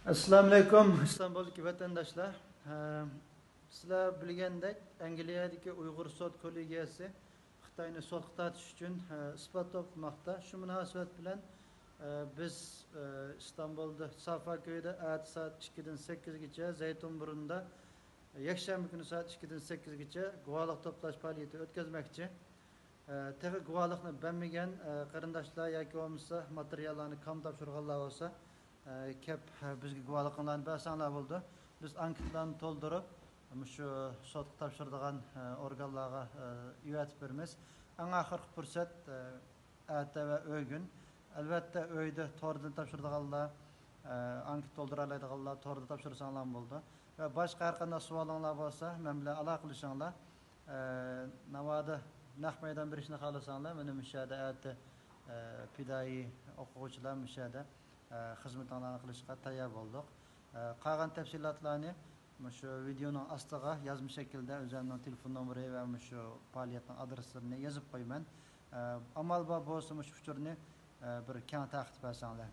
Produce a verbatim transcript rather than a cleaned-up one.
ئەسسالامۇئەلەيكۇم، ئىستانبۇلدىكى ۋەتەنداشلار. ئە، سىلەر بىلگەندەك، ئەنگلىيەدىكى ئۇيغۇر سوت كوللېگىيەسى خىتاينى سوتقا تارتىش ئۈچۈن، ئە، ئىسپات توپلىماقتا. شۇ مۇناسىۋەت بىلەن، ئە، بىز، ئە، ئىستانبۇلدا سافا كۆيىدە ئەتە سائەت ئىككىدىن سەككىزگىچە، زەيتۇنبۇرۇندا يەكشەنبە كۈنى سائەت ئىككىدىن سەككىزگىچە گۇۋاھلىق توپلاش پائالىيىتى ئۆتكۈزمەكچى. ئە، تېخى گۇۋاھلىقنى بەرمىگەن، ئە، قېرىنداشلار ياكى بولمىسا ماتېرىياللارنى كام تاپشۇرغانلار بولسا، ئە، كەپ، ئە، بىزگە گۇۋاھلىقىڭلارنى بەرسەڭلار بولىدۇ. بىز ئانكېتلارنى تولدۇرۇپ، مۇشۇ سوتقا تاپشۇرىدىغان، ئە، ئورگانلارغا، ئە، ئەۋەتىپ بېرىمىز. ئەڭ ئاخىرقى پۇرسەت، ئە، ئەتە ۋە ئۆگۈن. ئەلۋەتتە، ئۆيدە توردىن تاپشۇرىدىغانلار، ئە، ئانكېت تولدۇرالايدىغانلار توردا تاپشۇرساڭلارمۇ بولىدۇ. ۋە باشقا ھەر قانداق سوئالىڭلار بولسا، مەن بىلەن ئالاقىلىشىڭلار. ئە، ناۋادا نەق مەيدان بېرىشنى خالىساڭلار، مانا مۇشۇ يەردە ئەتە، ئە، پىدائىي ئوقۇغۇچىلار مۇشۇ يەردە، ئە، خىزمىتىڭلارنى قىلىشقا تەييار بولدۇق. ئە، قالغان تەپسىلاتلارنى مۇشۇ ۋىدېئونىڭ ئاستىغا يازما شەكىلدە ئۆزۈمنىڭ تېلېفون نومۇرى ۋە مۇشۇ پائالىيەتنىڭ ئادرېسلىرىنى يېزىپ قويىمەن. ئە، ئامال بار بولسا مۇشۇ ئۇچۇرنى، ئە، بىر كەڭ تارقىتىپ بەرسەڭلار.